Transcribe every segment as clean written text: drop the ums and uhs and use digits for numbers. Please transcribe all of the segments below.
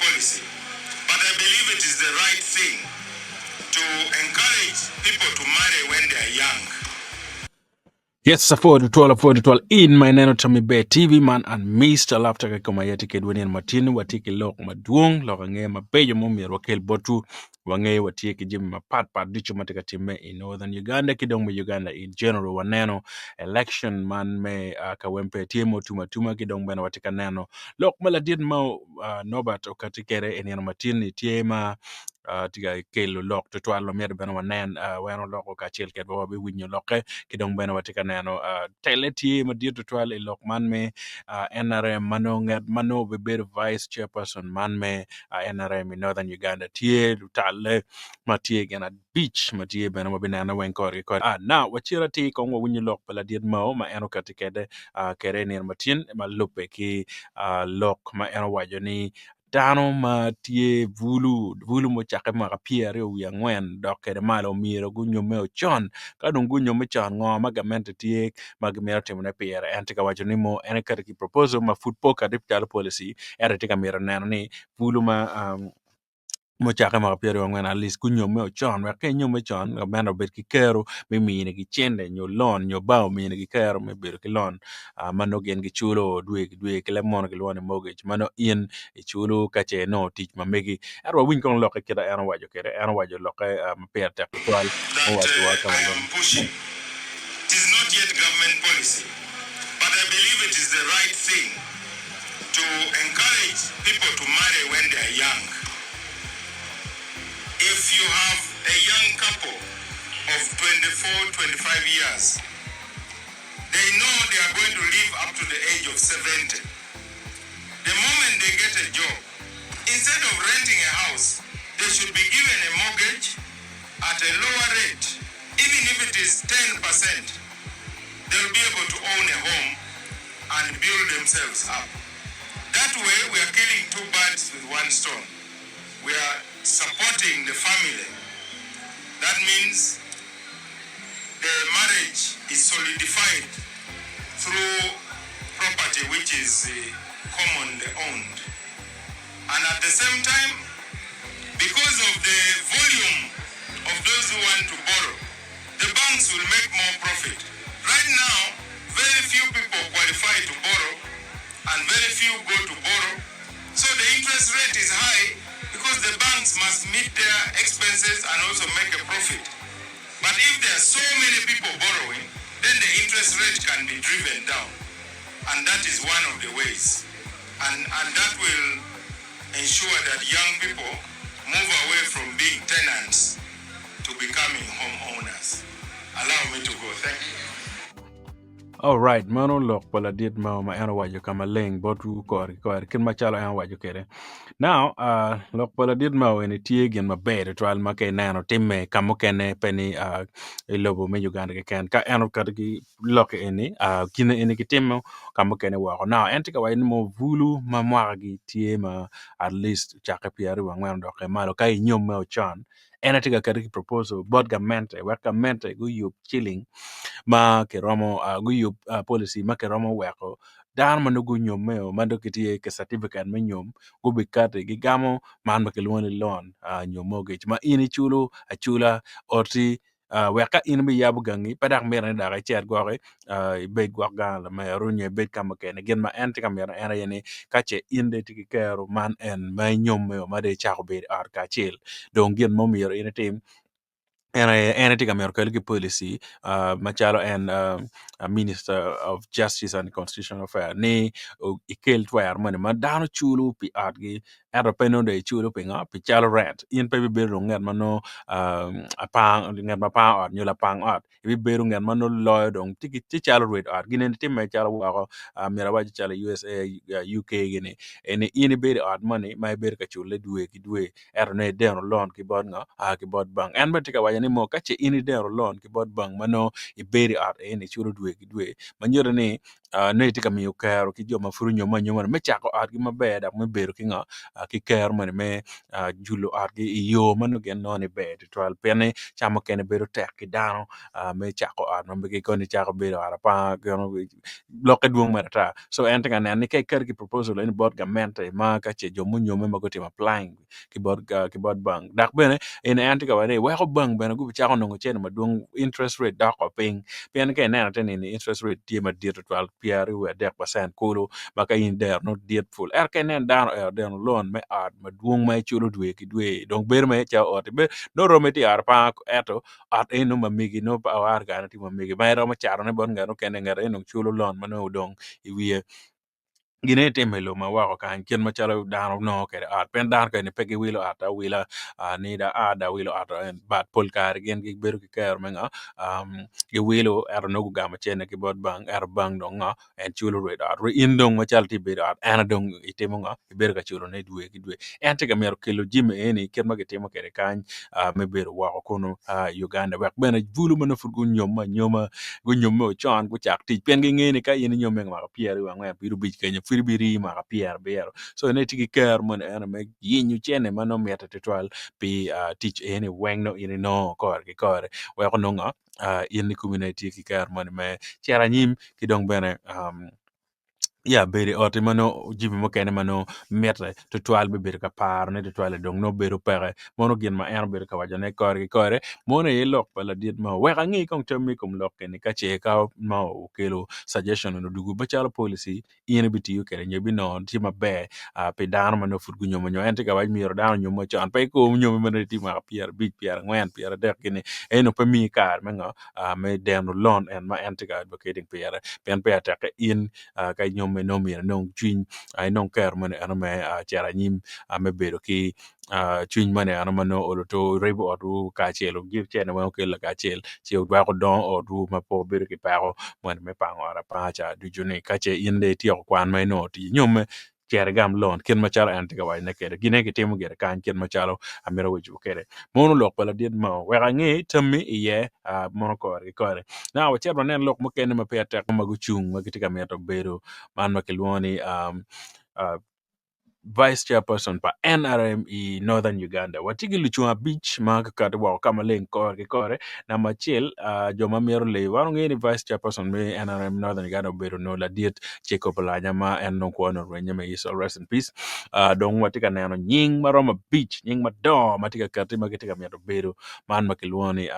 policy, but I believe it is the right thing to encourage people to marry when they are young. Yes, apwoyo tutwal, apwoyo tutwal in ma ineno Tommy Bear TV man and Mister Lapta ka koma aye tye kedwa nino matin watye ki lok madwong lok angeya mabeco ma omyero wakel botwu wangeyo watye ki jami mapat pat ducu ma tye ka timme i Northern Uganda ki dong me Uganda in general waneno election man me uh, Kawempe tye ma otum atuma ki dong bene watye ka neno lok ma ladit ma uh, Norbert okati kwede i nino matin-ni tye ma uh, tye ka kelo lok tutwal ma myero bene wanen uh, wen oloko kacel kedwa wabiwinyo lokke ki dong bene watye ka neno uh, tele tye madit tutwal i lok man me uh, NRM ma nongo nget ma nongo obibedo vice chairperson man me uh, NRM i Northern Uganda tye lutalle ma tye gin abic ma tye bene wabinene weng kore ki kore. Uh, now wacito atir kong wawinyo lok pa ladit Mao ma en okati kede uh, kede i nino matin ma lubbe ki uh, lok ma en owaco ni Dano ma tye bulu, bulu mucakke mwaka pyeraryo wiye angwen dok kwede malo myero gunyomme con ka dong gunyomme con ngo ma gamente tye ma gimito timone pire en tye ka waco ni mo en eketo ki proposal ma pud pe okati calo policy ento tye ka mito neno ni bulu ma mucakke mwaka pyeraryo wiye angwen at least gunyomme con wek ka inyomme con gamente obed ki kero me minigi cente nyo loan nyo bank ominigi kero me bedo ki loan ma nongo gin giculo dwe ki dwe ki leb munu kilwongo ni mortgage ma nongo in iculo ka ce inongo tic ma megi. Ento wawiny kong lokke kit ma en owaco kwede, en owaco lokke ma pire tek tutwal That muwacowa ka I maleng. am pushing. It is not yet government policy, but I believe it is the right thing to encourage people to marry when they are young. If you have a young couple of 24, 25 years, They know they are going to live up to the age of 70. The moment they get a job, instead of renting a house, they should be given a mortgage at a lower rate, even if it is 10%, they'll be able to own a home and build themselves up. That way, we are killing two birds with one stone. We are supporting the family. That means the marriage is solidified through property which is commonly owned and at the same time because of the volume of those who want to borrow the banks will make more profit. Right now very few people qualify to borrow and very few go to borrow so the interest rate is high because the banks must meet their expenses and also make a profit. But if there are so many people borrowing, then the interest rate can be driven down. And that is one of the ways. And, and that will ensure that young people move away from being tenants to becoming homeowners. Allow me to go. Thank you. Alright, meno lok pa ladit mo ma en owaco ka maleng botwu kore ki kore kit macalo en owaco kwede. Now, uh, lok pa ladit mo eni tye gin maber tutwal ma ka ineno timme ka mukene pe ni uh, i lobo me Uganda keken. Ka en oketo ki lokke eni, uh, gine eni kitimo ka mukene woko. Now, en tye ka waco ni mo bulu ma mwakagi tye ma at least ocakke pyeraryo wiye angwen odok kwede malo ka inyomme ocon, En aye tye ka keto ki proposal bot gamente wek gamente guyub ciling ma kiromo guyub policy ma kiromo weko dano ma nongo gunyommeo ma dong gitye ki catifiket me nyom gubikati gigamo man ma kilwongo ni loan nyo mortgage ma in iculo acula oti wek ka in ibiyabo gangi pe dok mitte ni dok icit gwoki ibed gwok gang lameru nyo ibed ka mukene gin ma en tye ka mito en aye ni ka ce in dong itye ki kero man en ma inyomme ma dong icako bedo i ot kacel dong gin ma myero in itim en aye en tye ka mito kelo ki policy macalo en minister of justice and constitutional affair ni ikel twero moni ma dano culo pi otgi ento pe nongo dong iculo pingo pi calo rent in pe ibibedo dong ngat ma nongo ngat ma pango ot nyo lapang ot ibibedo ngat ma nongo loyo dong tye calo rwed ot gin eni timme calo woko myero awac calo i USA UK gini eni in ibedo i ot moni ma ibedo ka cule dwe ki dwe ento nongo ideno loan ki bot ngo ki bot bank en bene tye ka waco ni mo ka ce in ideno loan ki bot bank ma nongo ibedo i ot eni iculo dwe ki dwe ma nyuto ni nongo itye ka miyo kero ki jo ma pud onyomme anyoma-ni me cako otgi maber dok me bedo ki ngo. ki kero moni me julo otgi i yo ma nongo gin nongo ni ber tutwal pien ni ca mukene bedo tek ki dano me cako ot ma megi koni cako bedo ot apanga lokke dwong mere ata so en tye ka neno ni ka iketo ki proposal eni bot gamente ma ka ce jo munyomme ma gutimo applying ki bot bank dok bene eni en tye ka waco ni weko bank bene gubicako nongo cente madwong interest rate doko piny pien ka ineno ite nini interest rate tye madit tutwal 23 percent kulu ma ka in idero nongo dit pul ento ka inen dano oero deno loan me ot madwong ma iculo dwe ki dwe dong bedo mere calo oti nongo romme tye i ot apanga ento ot eni nongo ma megi nongo waraga ne tye ma megi ma iromo catone bot ngat mukene ngat eni dong culo loan ma nongo odong i wiye. Gin aye timo i lobo ma woko kany kit macalo dano nongo kwede ot pien dano keni pe giwilo ot awila ni dong aa dong awilo ot but pol kare gin gibedo ki kero me ngo giwilo ento nongo gugamo cente ki bot bank ento bank dong ngo en culo rwed ot in dong macalo itye ka bedo i ot en aye dong itimo ngo ibedo ka culone dwe ki dwe en tye ka mito kelo jami eni kit ma gitimo kwede kany me bedo woko kunu i Uganda wek bene bulu ma nongo pud gunyomme anyoma gunyomme con gucak tic pien gingeyo ni ka in inyomme mwaka 24 75 kenyo pud ibiri mwaka 70 so inongo itye ki kero moni eno me yenyo cene ma nongo mitte tutwal pi tic eni weng nongo in inongo kore ki kore weko nongo in ikomi nongo itye ki kero moni me cito anyim ki dong bene ya bedo i oti ma nongo jami mukene ma nongo mitte tutwal me bedo ka parone tutwal-li dong nongo bedo peke mono gin ma en obedo ka wacone kore ki kore mono aye lok pa ladit mo wek ange kong tammi i kom lok eni ka ce ka ma okelo suggestion odwogo macalo policy in ibitiyo kwede nyo ibinongo tye maber pi dano ma nongo pud gunyomo nyo en tye ka waco myero dano onyom wa con pe kong onyomi ma nongo itye mwaka 50 40 30 gini eno pe miyi kare me ngo me deno loan en ma en tye ka advocating pire pien peya tekke in ka inyomme nongo myero inong cwiny inong kero moni eno me cito anyim me bedo ki cwiny moni eno ma nongo olo to ribo otwu kacel cene weng okel lakacel ci weko dongo otwu ma pe wubedo ki peko moni me pango ot apanga ca ducu ni ka ce in dong ityeko kwan ma inongo tic inyomme cit igam loan kit macalo en tye ka wacone kwede gine kitimo gire kany kit macalo amito waco kwede mono lok pa ladit mo wek ange tammi iye mono kore ki kore now wacit wanen lok mukene ma peya tek ma gucung ma gitye ka mito bedo man ma kilwongo ni Vice Chairperson pa NRM i Northern Uganda. Watye ki lucung abic ma gukati woko ka maleng kore ki kore. Namba acel, jo ma mito leyo. Wan wangeyo ni Vice Chairperson me NRM Northern Uganda obedo onongo ladit Jacob Olanya ma en dong kwone orwenye may his soul rest in peace. Dong watye ka neno nying ma romo abic, nying madongo ma tye ka kati ma gitye ka mito bedo man ma kilwongo ni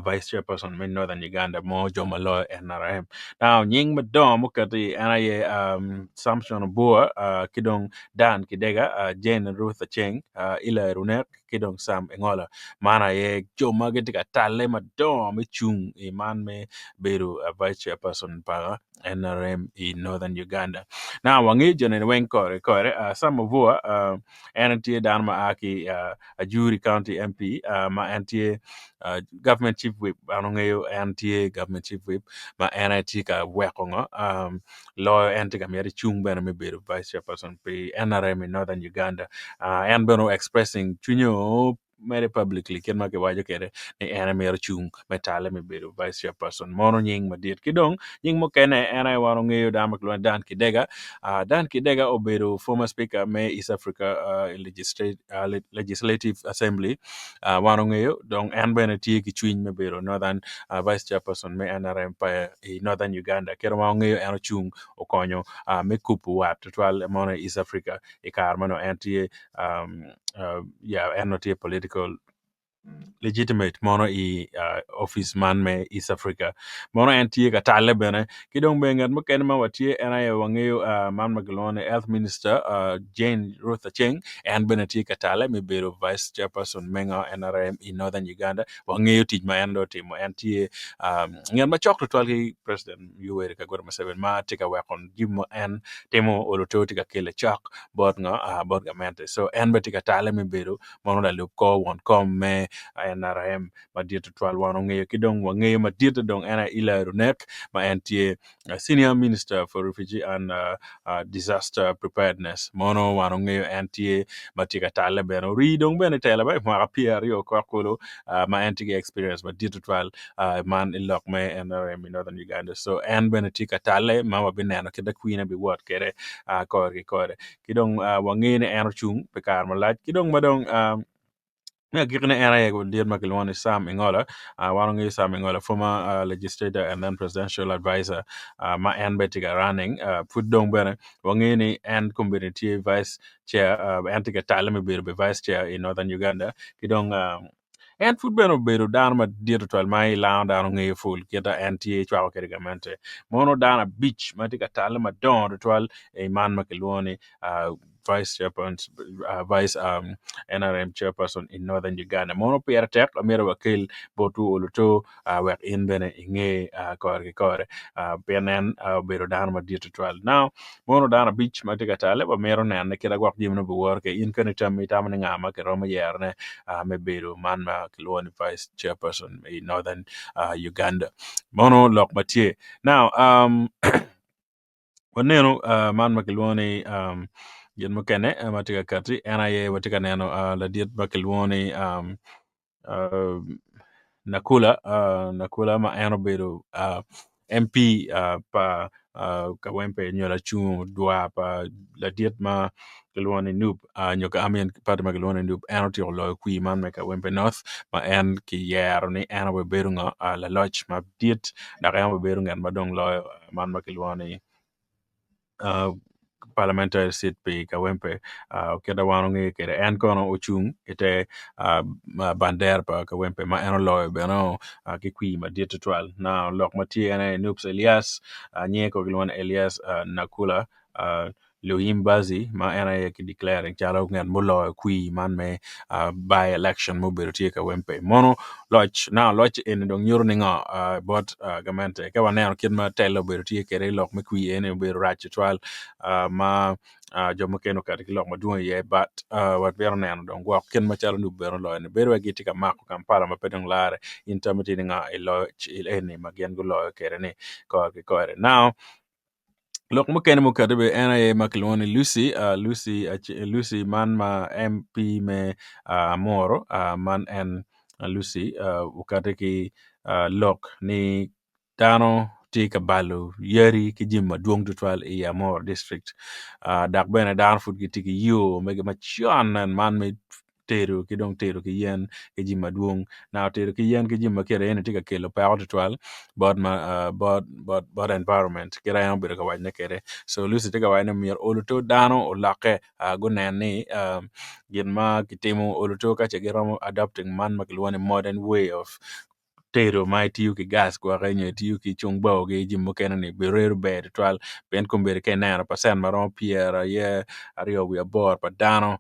Vice Chairperson me Northern Uganda mo jo ma loyo NRM. Now nying madongo mukati en aye Samson Obua ki dong Dan Kidega, Jane Ruth Aceng, Ila Runek ki dong Sam Engola. Man aye jo ma gitye ka talle madongo me cung i man me bedo Vice Chairperson pa NRM i Northern Uganda. Now wangeyo joni weng kore kore. Sam Obua en tye dano ma a ki Ajuri County MP ma en tye Government Chief Whip an angeyo en tye Government Chief Whip ma en aye tye ka weko ngo loyo en tye ka myero ecung bene me bedo Vice Chairperson pi NRM i Northern Uganda. En bene o expressing cwinye o mere publicly kit ma kiwaco kwede ni en aye myero ocung me tale me bedo vice chairperson mono nying madit ki dong nying mukene en aye wan wangeyo dano ma kilwongo ni Dan Kidega Dan Kidega obedo former speaker me East Africa Legislative Assembly wan wangeyo dong en bene tye ki cwiny me bedo northern vice chairperson me NRM pa i northern Uganda kit ma wan wangeyo en ocung okonyo me kubo wat tutwal mono i East Africa i kare ma nongo en tye en nongo tye political legitimate mono i opic man me East Africa mono en tye ka talle bene ki dong bene ngat mukene ma watye en aye wangeyo man ma kilwongo ni health minister Jane Ruth Aceng en bene tye ka talle me bedo vice chairperson me ngo NRM i Northern Uganda wangeyo tic ma en dong otimo en tye ngat macok tutwal ki president Yoweri Kaguta Museveni ma tye ka weko jami ma en timo olo to tye ka kele cok bot ngo bot gamente so en bene tye ka tale me bedo mono lalub kor won kom me. NRM madit tutwal wan ongeyo ki dong wangeyo madit dong en aye Eli Runek ma en tye Senior Minister for Refugee and Disaster Preparedness mono wan ongeyo en tye ma tye ka talle bene ori dong bene tela ba i mwaka pyeraryo kok kulu ma en tye ki experience madit tutwal man i lok me NRM i Northern Uganda so en bene tye ka talle ma wabineno kit ma kwine biwot kwede kore ki kore ki dong wangeyo ni en ocung pi kare malac ki dong ma dong me agikine en aye ladit ma kilwongo ni Sam Ingola wan wangeyo Sam Ingola former legislator and then presidential advisor ma en bene tye ka running pud dong bene wangeyo ni en kombeddi tye vice chair en tye ka talle me bedo vice chair i Northern Uganda ki dong en pud bene obedo dano madit tutwal ma ilango dano ngeyo pul kit ma en tye cwako kwede gamente mono dano abic ma tye ka talle madongo tutwal i man ma kilwongo ni vice NRM chairperson in Northern Uganda mono pire tek myero wakel botwu oluto wek in bene inge kore ki kore pien en obedo dano madit tutwal now mono dano abic ma tye ka tale wamito nene kit ma gwok jami nongo biwoto kwede in koni tammi itamo ni nga ma kiromo yerone me bedo man ma kilwongo ni vice chairperson i Northern Uganda mono lok ma tye now Waneno man ma kilwongo ni gin mukene ma tye ka kati en aye watye ka neno ladit ma kilwongo ni Nakula Nakula ma en obedo MP pa Kawempe nyo lacungo dwar pa ladit ma kilwongo ni NUP nyo pati ma kilwongo ni NUP en otyeko loyo kwir man me Kawempe North ma en kiyero ni en aye obedo ngo laloc madit dok en obedo ngat ma dong loyo man ma kilwongo ni parliamentary seat pi Kawempe kit ma wan wangeyo kwede en kono ocung ite bandera pa Kawempe ma en oloyo bene ki kwir madit tutwal lok ma tye en aye Nups Elias nyinge kono kilwongo ni Elias Nakula Luyimbazi ma en aye ki declaring calo ngat muloyo kwir man me by election ma obedo tye i Kawempe mono loc now loc eni dong nyuto ni ngo bot gamente ka waneno kit ma telo obedo tye kwede i lok me kwir eni obedo rac tutwal ma jo mukene oketo ki lok madwong iye but watwero neno dong gwok kit macalo nyo bene oloyo ni bedo wai gitye ka mako Kampala ma pe dong lare in tammi tye ni ngo i loc eni ma gin guloyo kwede ni kore ki kore now Lok mukene mukati bene en aye ma kilwongo ni Lucy, Lucy Lucy man ma MP me Amuru man en Lucy okati ki lok ni dano tye ka balo yadi ki jami madwong tutwal i Amuru district dok bene dano pud gitye ki yo mege macon man me tedo ki dong tedo ki yen ki jami madwong naka tedo ki yen ki jami ma kite eni tye ka kelo peko tutwal bot bot environment kit ma en obedo ka wacone kwede so Lucy tye ka waco ni myero oluto dano olokke gunen ni gin ma kitimo oluto ka ce giromo adopting man ma kilwongo ni modern way of tedo ma itiyo ki gas gwoki nyo itiyo ki cung bao ki jami mukene ni bedo ber tutwal pien kombeddi ka ineno pacent ma romo pyeraryo wiye aboro pa dano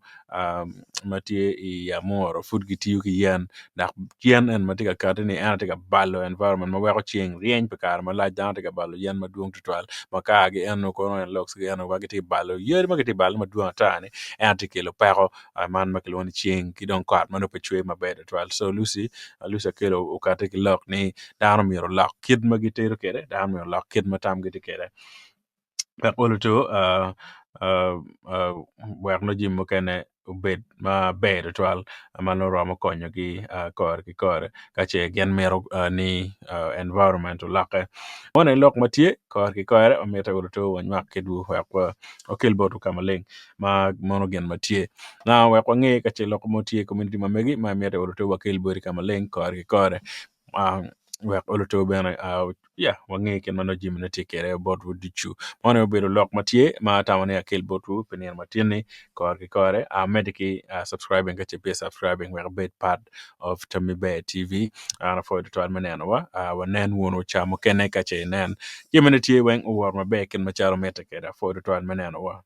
ma tye i amuru pud gitiyo ki yen dok yen eni ma tye ka kati-ni en aye tye ka balo environment ma weko ceng ryeny pi kare malac dano tye ka balo yen madwong tutwal makar-gi eno kono gi eno ma gitye ka balo yadi ma gitye ka balone madwong ata-ni en aye tye ka kelo peko man ma kilwongo ni ceng ki dong kot ma nongo pe cwer maber tutwal so Lucy Lucy Akello okati ki lok ni dano myero olok kit ma gitedo kwede dano myero olok kit ma tamgi tye kwede wek olo to wek nongo jami mukene obed maber tutwal ma nongo romo konyogi kore ki kore ka ce gin mito ni environment olokke. Meno aye lok ma tye kore ki kore ma mitte olo to wanywak kwedwu wek wakel botwu ka maleng. Ma mono gin ma tye now wek wange ka ce lok mo tye i komuniti ma megi ma imito oluto wakel boti ka maleng kore ki kore wek oluto bene ya wange kit ma nongo jamine tye kwede botwu ducu meno aye obedo lok ma tye ma atamo ni akel botwu pi nino ma tin-ni kore ki kore amedde ki subscribing ka ce pe i subscribing wek ibed part of Tammi Ber TV an apwoyo tutwal me nenowa wanen wunu ca mukene ka ce inen jamine tye weng owot maber kit macalo mitte kwede apwoyo tutwal me nenowa.